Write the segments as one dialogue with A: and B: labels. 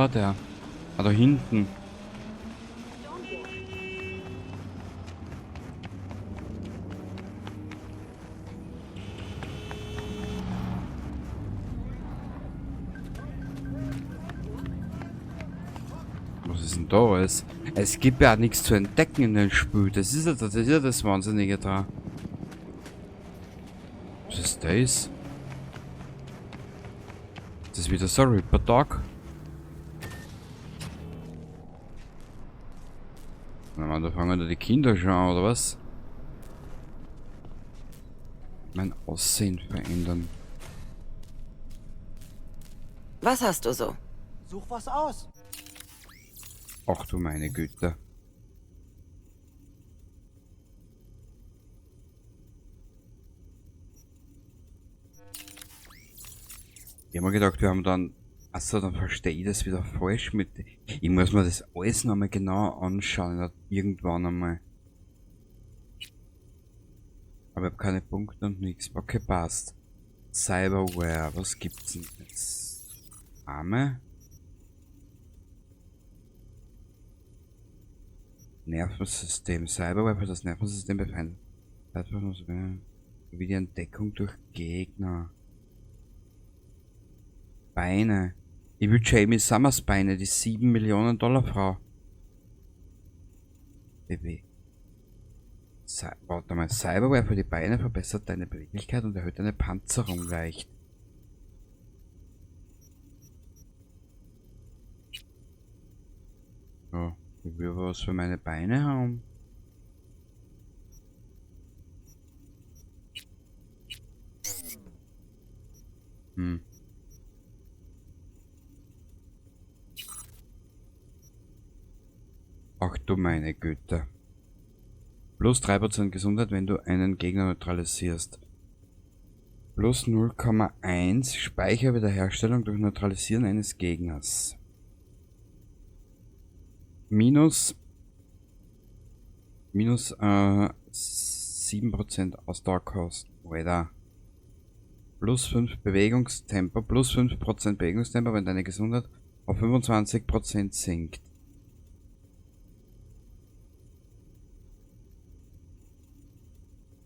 A: war der? Ah, da hinten. Was ist denn da alles? Es gibt ja nichts zu entdecken in dem Spiel. Das ist ja das Wahnsinnige da. Was ist das? Das ist wieder so ein Ripper Dog. Na man, da fangen da die Kinder schon an, oder was? Mein Aussehen verändern.
B: Was hast du so?
C: Such was aus.
A: Ach du meine Güte. Ich hab mir gedacht, wir haben dann... Achso, dann verstehe ich das wieder falsch mit... Ich muss mir das alles nochmal genau anschauen, irgendwann einmal. Aber ich hab keine Punkte und nix. Okay, passt. Cyberware, was gibt's denn jetzt? Arme? Nervensystem. Cyberware für das Nervensystem befeindet. Wie die Entdeckung durch Gegner. Beine. Ich will Jamie Summers Beine, die 7 Millionen Dollar Frau. BB. Warte mal, Cyberware für die Beine verbessert deine Beweglichkeit und erhöht deine Panzerung leicht. Ja, ich will was für meine Beine haben. Ach du meine Güte. Plus 3% Gesundheit, wenn du einen Gegner neutralisierst. Plus 0,1 Speicherwiederherstellung durch Neutralisieren eines Gegners. Minus 7% Ausdauerkosten. Alter. Plus 5 Bewegungstempo. Plus 5% Bewegungstempo, wenn deine Gesundheit auf 25% sinkt.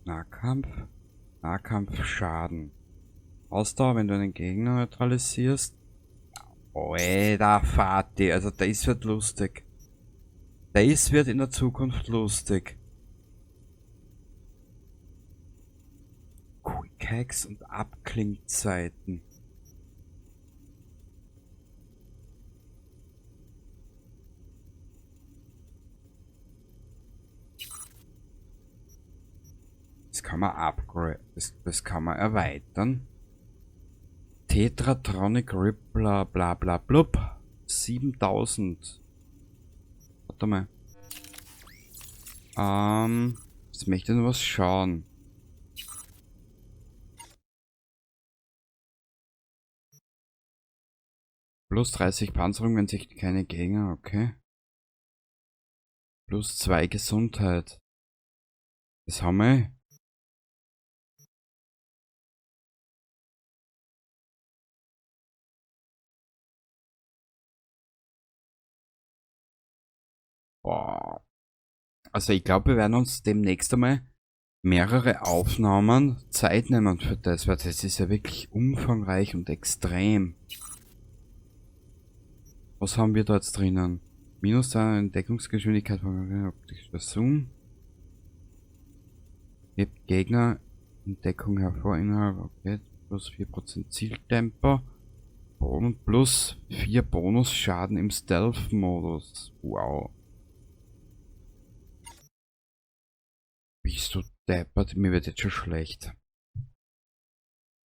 A: Nahkampf. Nahkampfschaden. Ausdauer, wenn du einen Gegner neutralisierst. Alter Vati, also das wird lustig. Das wird in der Zukunft lustig. Quick Hacks und Abklingzeiten. Das kann man upgraden, das kann man erweitern. Tetratronic Rippler, bla bla blub. 7000. Warte mal. Jetzt möchte ich noch was schauen. Plus 30 Panzerung, wenn sich keine Gegner, okay. Plus 2 Gesundheit. Das haben wir. Boah. Also ich glaub, wir werden uns demnächst einmal mehrere Aufnahmen Zeit nehmen für das, weil das ist ja wirklich umfangreich und extrem. Was haben wir da jetzt drinnen? Minus 2 Entdeckungsgeschwindigkeit von optischer Zoom. Hebt Gegner in Deckung hervor innerhalb, okay, plus 4% Zieltempo. Und plus 4 Bonusschaden im Stealth-Modus. Wow. Bist du deppert? Mir wird jetzt schon schlecht.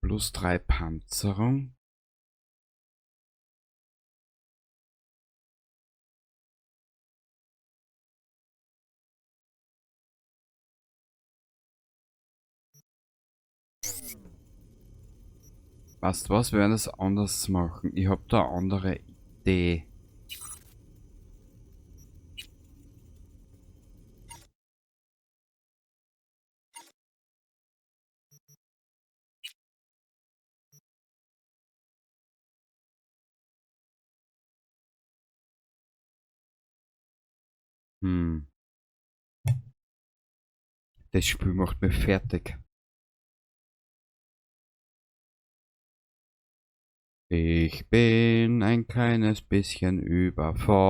A: Plus 3 Panzerung. Weißt du was? Wir werden das anders machen. Ich hab da eine andere Idee. Hm. Das Spiel macht mich fertig. Ich bin ein kleines bisschen überfordert.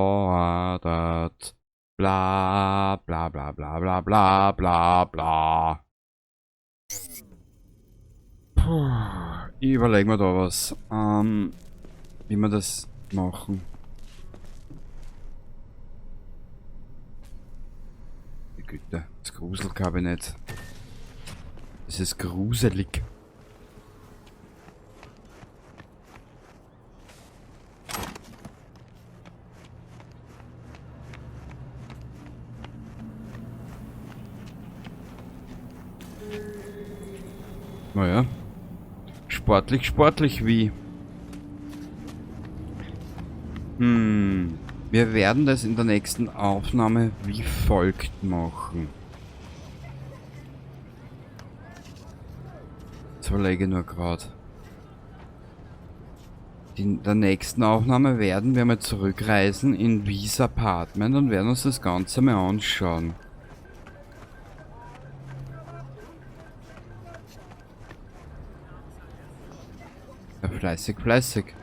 A: Bla bla bla bla bla bla bla bla. Puh, ich überleg mir da was. Wie wir das machen. Die Güte, das Gruselkabinett. Das ist gruselig. Naja. Sportlich, sportlich wie. Wir werden das in der nächsten Aufnahme wie folgt machen. Jetzt überlege ich nur grad. In der nächsten Aufnahme werden wir mal zurückreisen in V's Apartment und werden uns das Ganze mal anschauen. Ja, fleißig, fleißig.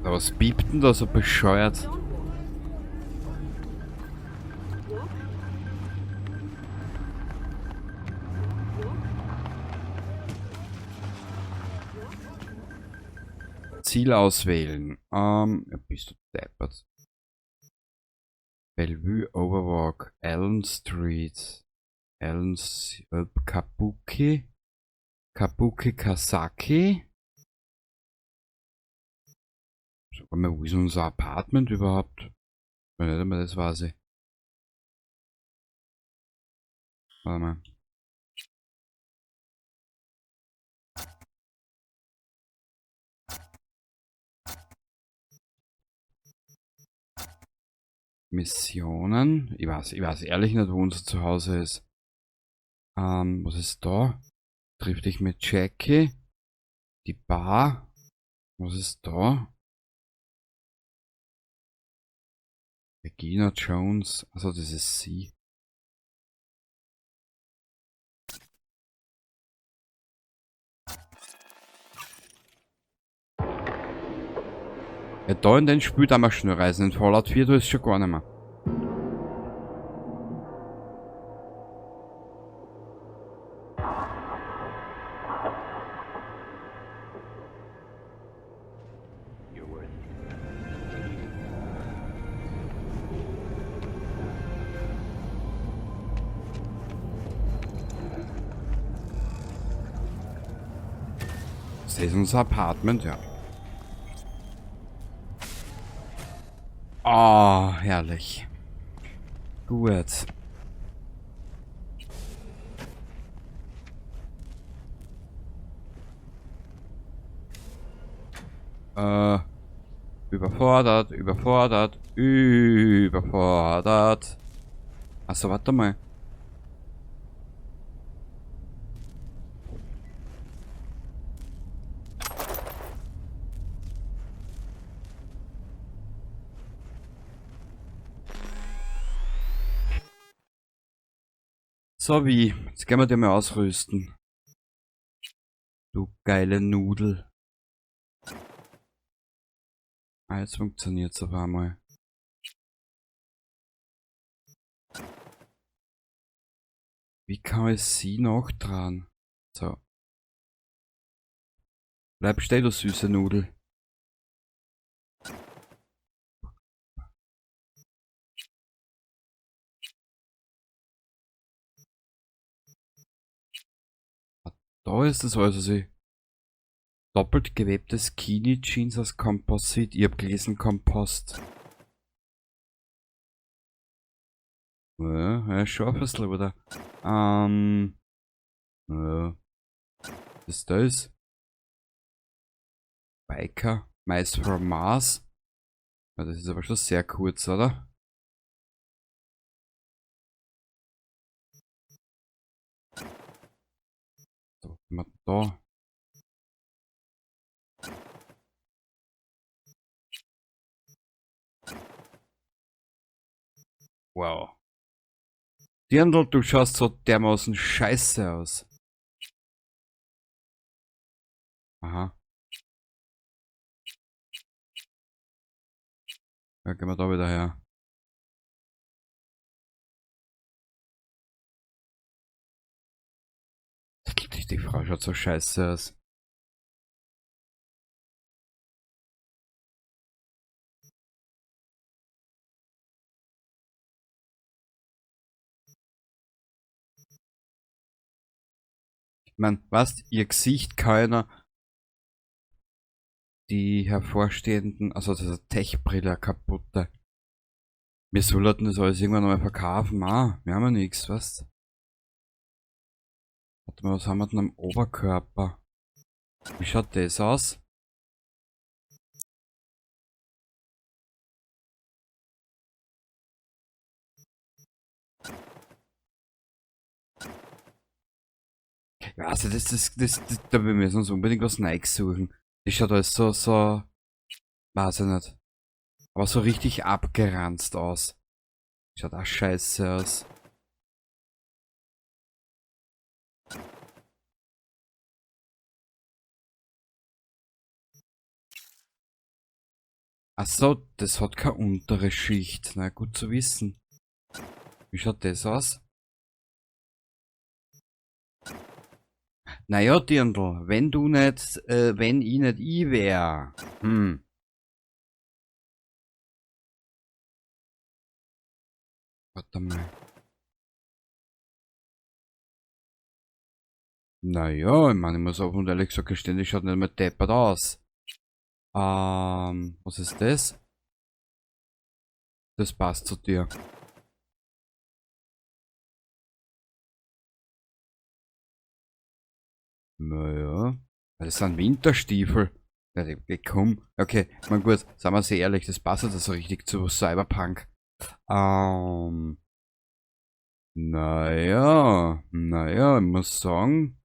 A: Ja, was piept denn da so bescheuert? Ziel auswählen. Ja, bist du deppert. Bellevue Overwalk, Allen Street, Allen Kabuki, Kabuki Kasaki. Sag mal, wo ist unser Apartment überhaupt? Ich weiß nicht einmal, das weiß ich. Warte mal. Missionen. Ich weiß ehrlich nicht, wo unser Zuhause ist. Was ist da? Triff dich mit Jackie. Die Bar. Was ist da? Regina Jones. Also das ist sie. Ja, da in den Spiel da mal schnell reisen. In Fallout 4, da ist schon gar nicht mehr. Das ist unser Apartment, ja. Oh, herrlich. Gut. Überfordert, überfordert, überfordert. Achso, warte mal. So wie, jetzt gehen wir dir mal ausrüsten. Du geile Nudel. Ah, jetzt funktioniert's auf einmal. Wie kann ich sie noch dran? So. Bleib stehen, du süße Nudel. Da ist es also sie. Doppelt gewebte Skinny Jeans aus Komposit. Ich hab gelesen Kompost. Ja, ja, schon ein bisschen, oder? Ja. Was ist das? Biker. Mice from Mars. Ja, das ist aber schon sehr kurz, oder? So, was haben wir da? Wow. Dirndl, du schaust so dermaßen scheiße aus. Aha. Ja, gehen wir da wieder her. Die Frau schaut so scheiße aus. Ich mein, was? Ihr Gesicht keiner. Die hervorstehenden, also das ist Tech-Brille kaputte. Wir sollten das alles irgendwann einmal verkaufen. Ah, wir haben ja nichts, was? Warte mal, was haben wir denn am Oberkörper? Wie schaut das aus? Ja, also da wir müssen uns unbedingt was Neues suchen. Das schaut alles so, weiß ich nicht. Aber so richtig abgeranzt aus. Schaut auch scheiße aus. Ach so, das hat keine untere Schicht. Na, gut zu wissen. Wie schaut das aus? Naja, Dirndl, wenn du nicht, wenn ich nicht ich wär. Warte mal. Naja, ich meine, ich muss auch und ehrlich gesagt gestehen, die schaut nicht mehr deppert aus. Was ist das? Das passt zu dir. Naja. Das sind Winterstiefel. Ja, die komm. Okay, man gut, sagen wir sehr ehrlich, das passt ja so richtig zu Cyberpunk. Naja, naja, ich muss sagen,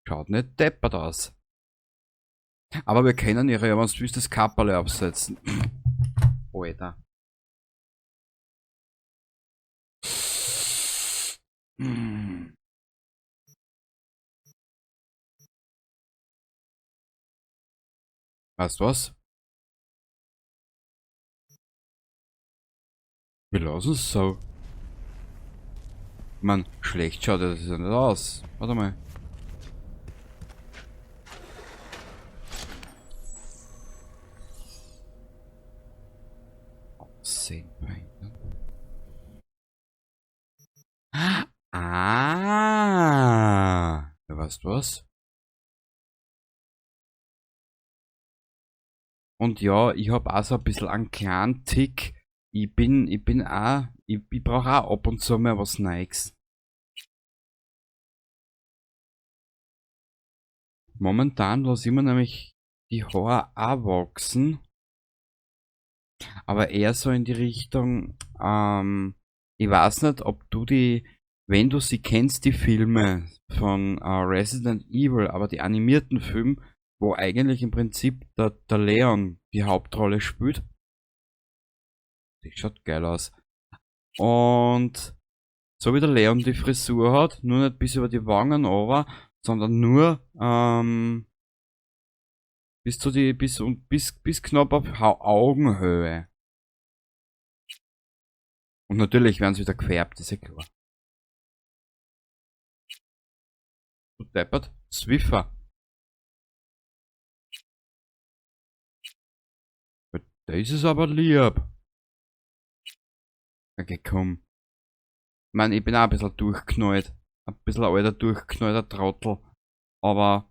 A: schaut nicht deppert aus. Aber wir können ihre ja, wenn du willst, das Kapperle absetzen. Alter. Weißt du was? Wir lassen es so. Ich mein, schlecht schaut das ja nicht aus. Warte mal. Aussehen verändern. Ah! Ja, weißt du was? Und ja, ich hab auch so ein bisschen einen kleinen Tick. Ich bin, ich bin auch, ich, ich brauch auch ab und zu mal was Neues. Momentan lass ich mir nämlich die Haare auch wachsen. Aber eher so in die Richtung, ich weiß nicht, ob du die, wenn du sie kennst, die Filme von Resident Evil, aber die animierten Filme, wo eigentlich im Prinzip der Leon die Hauptrolle spielt. Das schaut geil aus. Und so wie der Leon die Frisur hat, nur nicht bis über die Wangen runter, sondern nur bis zu die, bis und bis, bis knapp auf Augenhöhe. Und natürlich werden sie wieder gefärbt, ist ja klar. Du deppert, Swiffer. Da ist es aber lieb. Okay, komm. Ich mein, ich bin auch ein bisschen durchgeknallt. Ein bisschen alter, durchgeknallter Trottel. Aber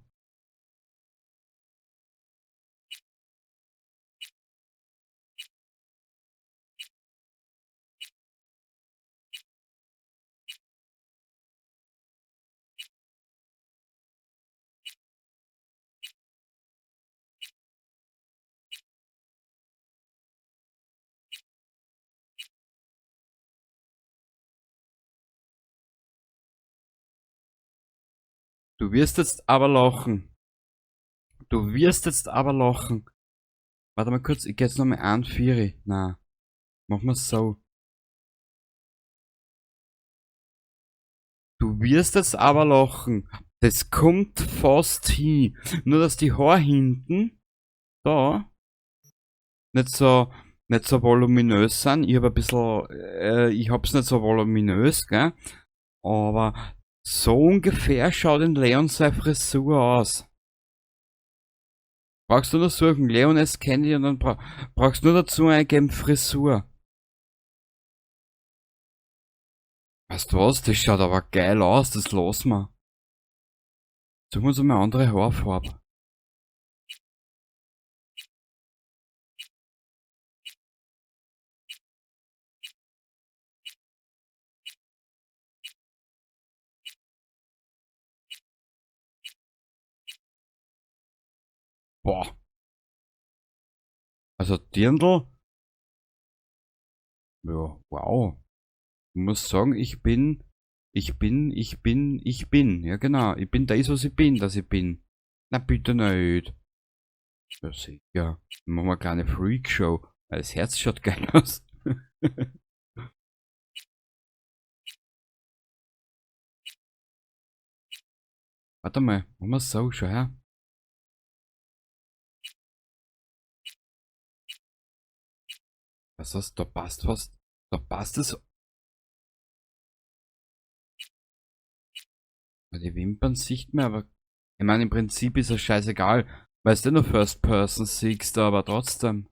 A: du wirst jetzt aber lachen. Du wirst jetzt aber lachen. Warte mal kurz, ich geh jetzt nochmal an, Vieri. Na, machen wir's so. Du wirst jetzt aber lachen. Das kommt fast hin. Nur, dass die Haare hinten da nicht so voluminös sind. Ich hab ein bisschen, ich hab's nicht so voluminös, gell? Aber so ungefähr schaut in Leon seine Frisur aus. Brauchst du nur suchen, Leon S. Kennedy, und dann brauchst du nur dazu eingeben, Frisur. Weißt du was, das schaut aber geil aus, das lassen wir. Suchen wir uns mal eine andere Haarfarbe. Boah. Also Dirndl. Ja, wow. Ich muss sagen, ich bin, ich bin, ich bin, ich bin. Ja genau, ich bin das, was ich bin, dass ich bin. Na bitte nicht. Ja sicher. Machen wir eine kleine Freakshow. Weil das Herz schaut geil aus. Warte mal, machen wir so, schau her. Was ist das? Da passt was. Da passt es. Die Wimpern sieht man, aber ich meine, im Prinzip ist es scheißegal, weil du nur First Person siehst, aber trotzdem.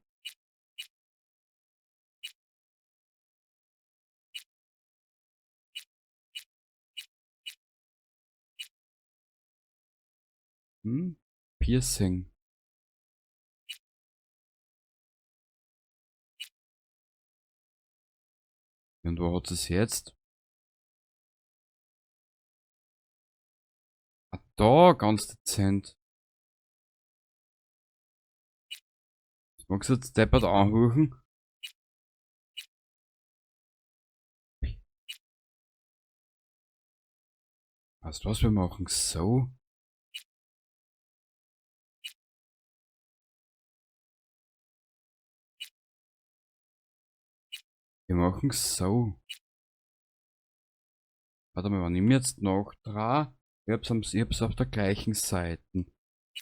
A: Hm? Piercing. Und wo hat es jetzt? Ah, da, ganz dezent. Magst du jetzt deppert anhuchen? Weißt du was, wir machen so. Wir machen so. Warte mal, wenn ich mir jetzt noch dran, ich hab's auf der gleichen Seite.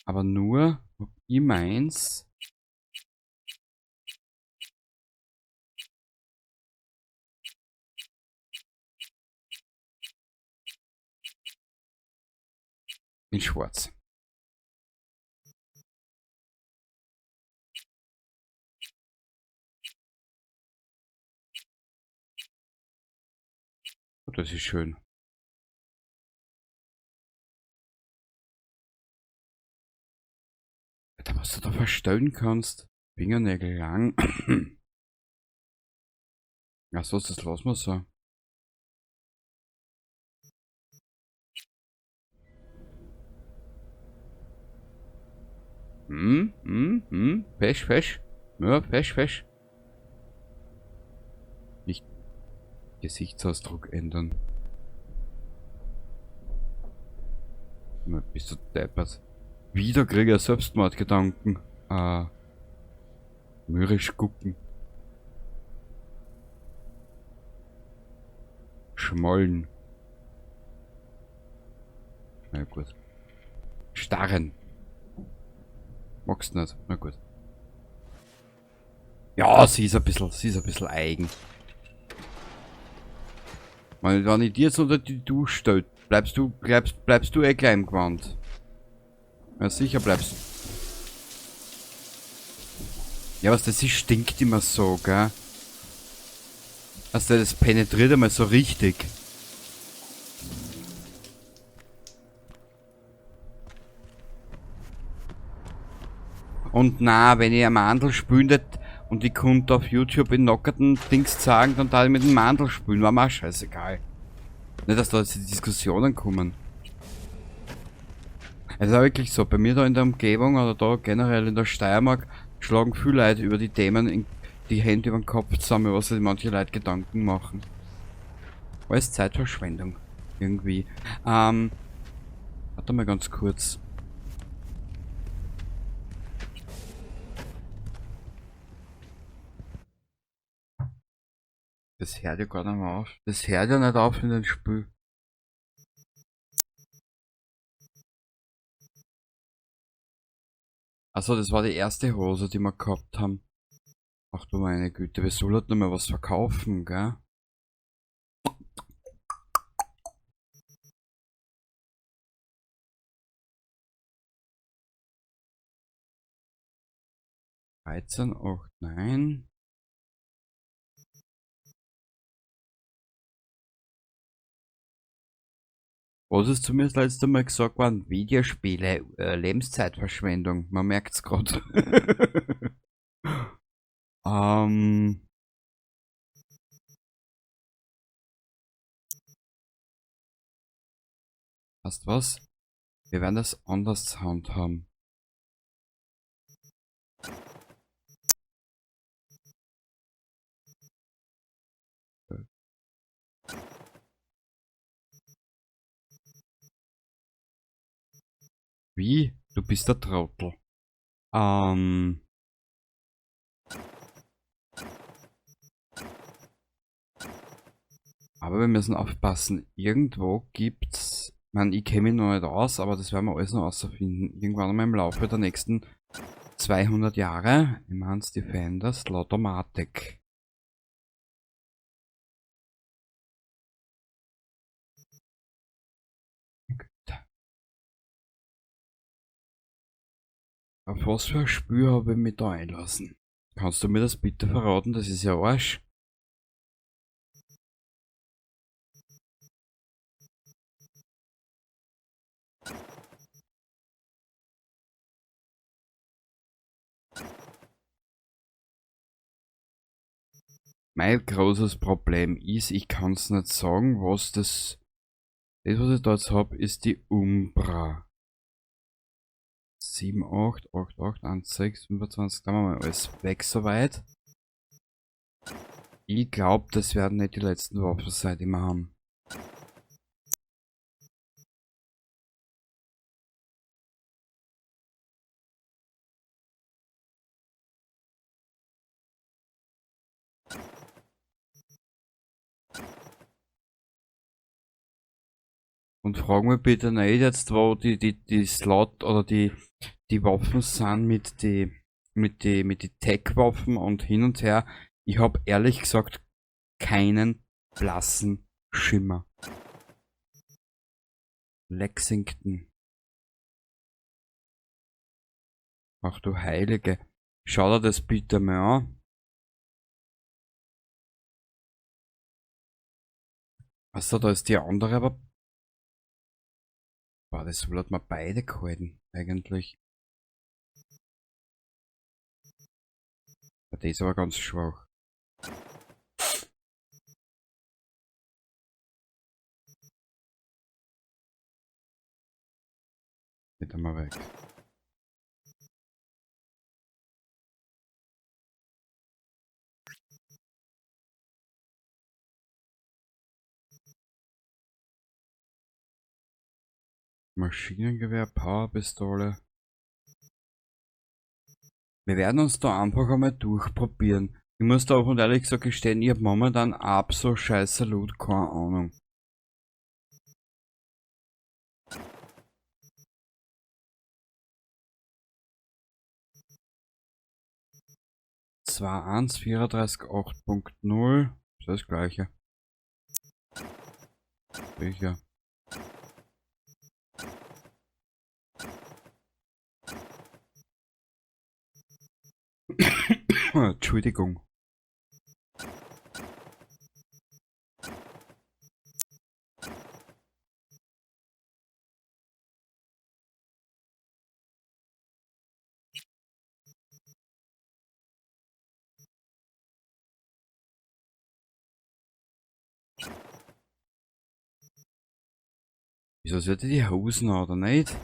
A: Aber nur, ob ich meins. In schwarz. Oh, das ist schön. Alter, was du da verstellen kannst. Fingernägel lang. Ja, so, das lassen wir so. Hm, hm, hm. Fesch, fesch. Ja, fesch, fesch. Nicht Gesichtsausdruck ändern. Na, bist du deppert. Wieder krieg ich Selbstmordgedanken. Mürrisch gucken. Schmollen. Na gut. Starren. Magst du nicht? Na gut. Ja, sie ist ein bisschen eigen. Wenn ich dir jetzt unter die Dusche stelle, bleibst du eh gleich im Gewand. Ja, sicher bleibst du. Ja, was das ist, stinkt immer so, gell? Also das penetriert einmal so richtig. Und na, wenn ich am Mandel spülen tät und ich konnte auf YouTube in nockerten Dings zeigen, dann darf ich mit dem Mandel spülen, war mir auch scheißegal. Nicht, dass da jetzt die Diskussionen kommen. Es ist auch wirklich so, bei mir da in der Umgebung oder da generell in der Steiermark schlagen viele Leute über die Themen in die Hände über den Kopf zusammen, was sich manche Leute Gedanken machen. Alles Zeitverschwendung. Irgendwie. Warte mal ganz kurz. Das hört ja gar nicht mehr auf. Das hört ja nicht auf in den Spiel. Achso, das war die erste Hose, die wir gehabt haben. Ach du meine Güte, wir sollen halt noch mal was verkaufen, gell? 13, 8, 9. Was ist zu mir das letzte Mal gesagt worden? Videospiele, Lebenszeitverschwendung. Man merkt's grad. Weißt was? Wir werden das anders handhaben. Wie? Du bist der Trottel. Aber wir müssen aufpassen. Irgendwo gibt's... Ich meine, ich kenne mich noch nicht aus, aber das werden wir alles noch rausfinden. Irgendwann einmal im Laufe der nächsten 200 Jahre. Enhanced Defenders, Slaughtermatic. Auf was für ein Spiel habe ich mich da einlassen? Kannst du mir das bitte verraten? Das ist ja Arsch. Mein großes Problem ist, ich kann's nicht sagen, was das... Das, was ich da jetzt hab, ist die Umbra. 7, 8, 8, 8, 1, 6, 25, da haben wir mal alles weg soweit. Ich glaub, das werden nicht die letzten Waffen sein, die wir haben. Und frag mich bitte nicht jetzt, wo die Slot oder die Waffen sind mit die Tech-Waffen und hin und her. Ich hab ehrlich gesagt keinen blassen Schimmer. Lexington. Ach du Heilige. Schau dir das bitte mal an. Achso, da ist die andere, aber... Boah, das hat man beide gehalten, eigentlich. Der ist aber ganz schwach. Geht einmal weg. Maschinengewehr, Powerpistole. Wir werden uns da einfach einmal durchprobieren. Ich muss da auch und ehrlich gesagt gestehen, ich hab momentan absolut scheiße Loot, keine Ahnung. 2, 1, 34, 8.0. Ist das gleiche. Sicher. Entschuldigung. Wieso sollte die Hosen oder nicht?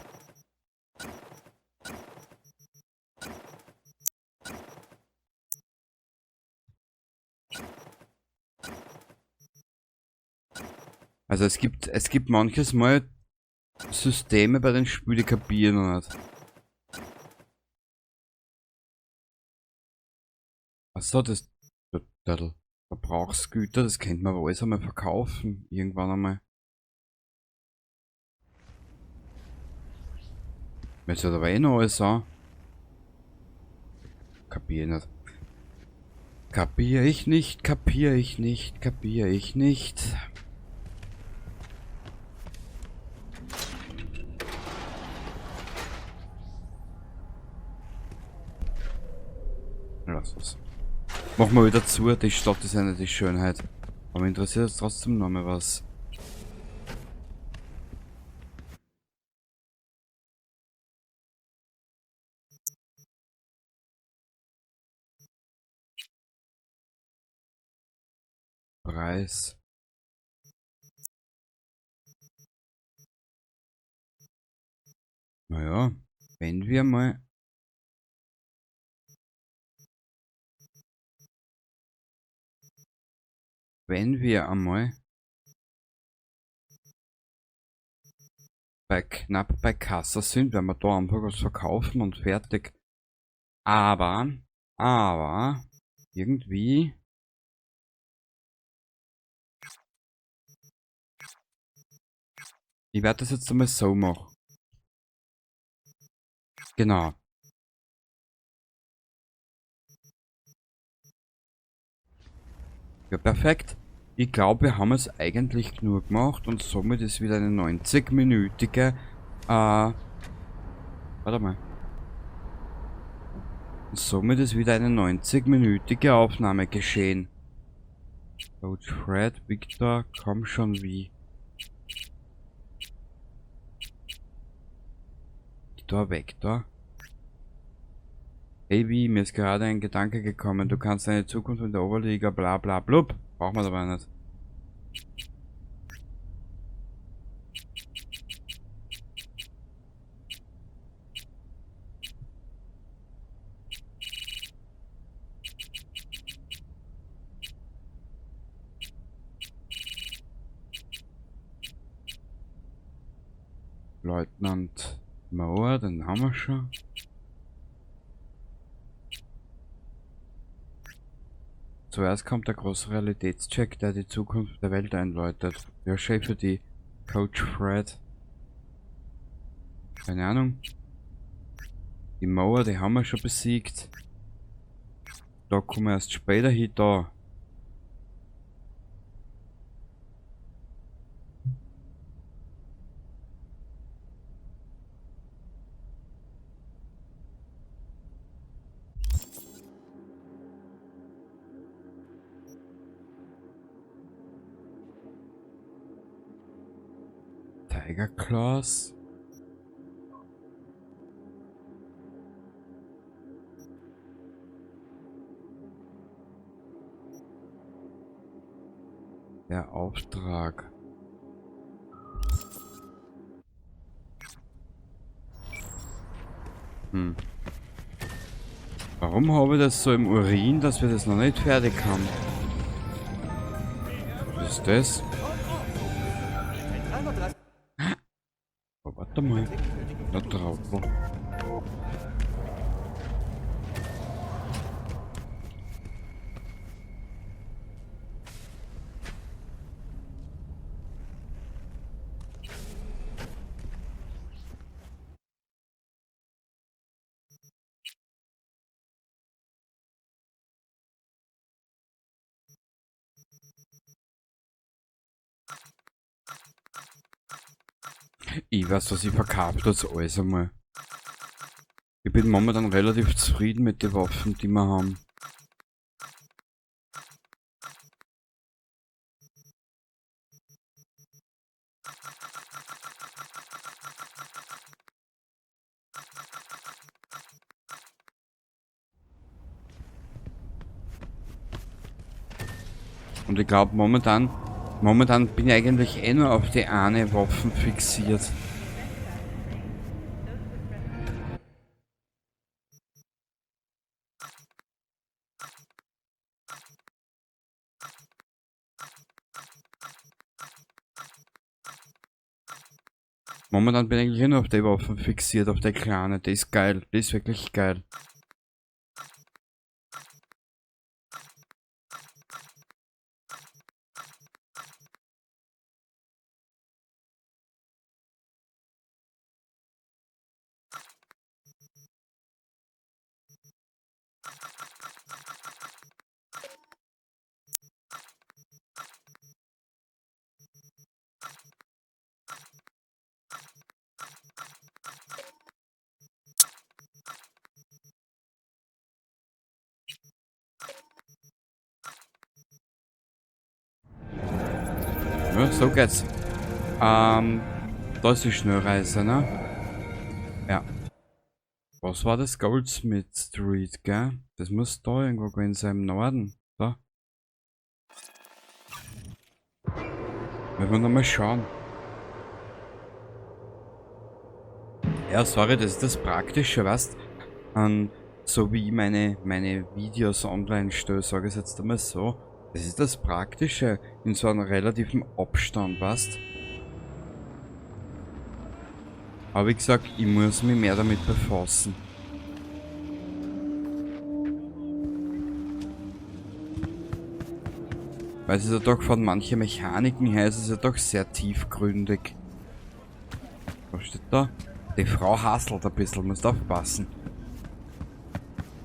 A: Also es gibt manches Mal Systeme bei den Spielen, die kapieren noch nicht. Achso, das, das Verbrauchsgüter, das könnte man aber alles einmal verkaufen, irgendwann einmal. Jetzt hat aber eh noch alles an. Kapier ich nicht. Kapier ich nicht, kapier ich nicht, kapier ich nicht. Lass es. Machen wir wieder zu, die Stadt ist ja nicht die Schönheit. Aber mich interessiert jetzt trotzdem noch mal was. Preis. Naja, wenn wir mal... Wenn wir einmal bei knapp bei Kasse sind, werden wir da einfach was verkaufen und fertig. Aber irgendwie... Ich werde das jetzt einmal so machen. Genau. Ja, perfekt. Ich glaube, wir haben es eigentlich genug gemacht und somit ist wieder eine 90-minütige... warte mal. Und somit ist wieder eine 90-minütige Aufnahme geschehen. Coach Fred, Victor, komm schon wie. Victor, Vector. Hey, wie, mir ist gerade ein Gedanke gekommen, du kannst deine Zukunft in der Oberliga bla bla blub. Brauchen wir dabei nicht. Leutnant Mauer, den haben wir schon. Zuerst kommt der große Realitätscheck, der die Zukunft der Welt einläutet. Ja, schön für die Coach Fred. Keine Ahnung. Die Mauer, die haben wir schon besiegt. Da kommen wir erst später hin, da. Tiger Claws. Der Auftrag. Hm. Warum habe ich das so im Urin, dass wir das noch nicht fertig haben? Was ist das? Oh, warte mal. Da drauf. Ich weiß, was ich verkaufe, das alles einmal. Ich bin momentan relativ zufrieden mit den Waffen, die wir haben. Und ich glaube, momentan bin ich eigentlich eh nur auf die eine Waffen fixiert. Momentan bin ich eigentlich eh nur auf die Waffen fixiert, auf die kleine. Die ist geil, die ist wirklich geil. Ja, so geht's. Da ist die Schnellreise, ne? Ja. Was war das? Goldsmith Street, gell? Das muss da irgendwo gewesen sein, im Norden. Da. Werden wir nochmal schauen. Ja, sorry, das ist das Praktische, weißt? So wie ich meine Videos online stelle, sage ich es jetzt einmal so. Das ist das Praktische in so einem relativen Abstand, weißt? Aber wie gesagt, ich muss mich mehr damit befassen. Weil es ist ja doch von manchen Mechaniken her, ist es ja doch sehr tiefgründig. Was steht da? Die Frau hasselt ein bisschen, musst aufpassen.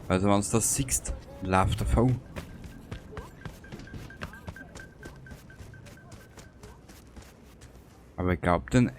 A: Also wenn du das siehst, lauf davon. Aber ich glaub, den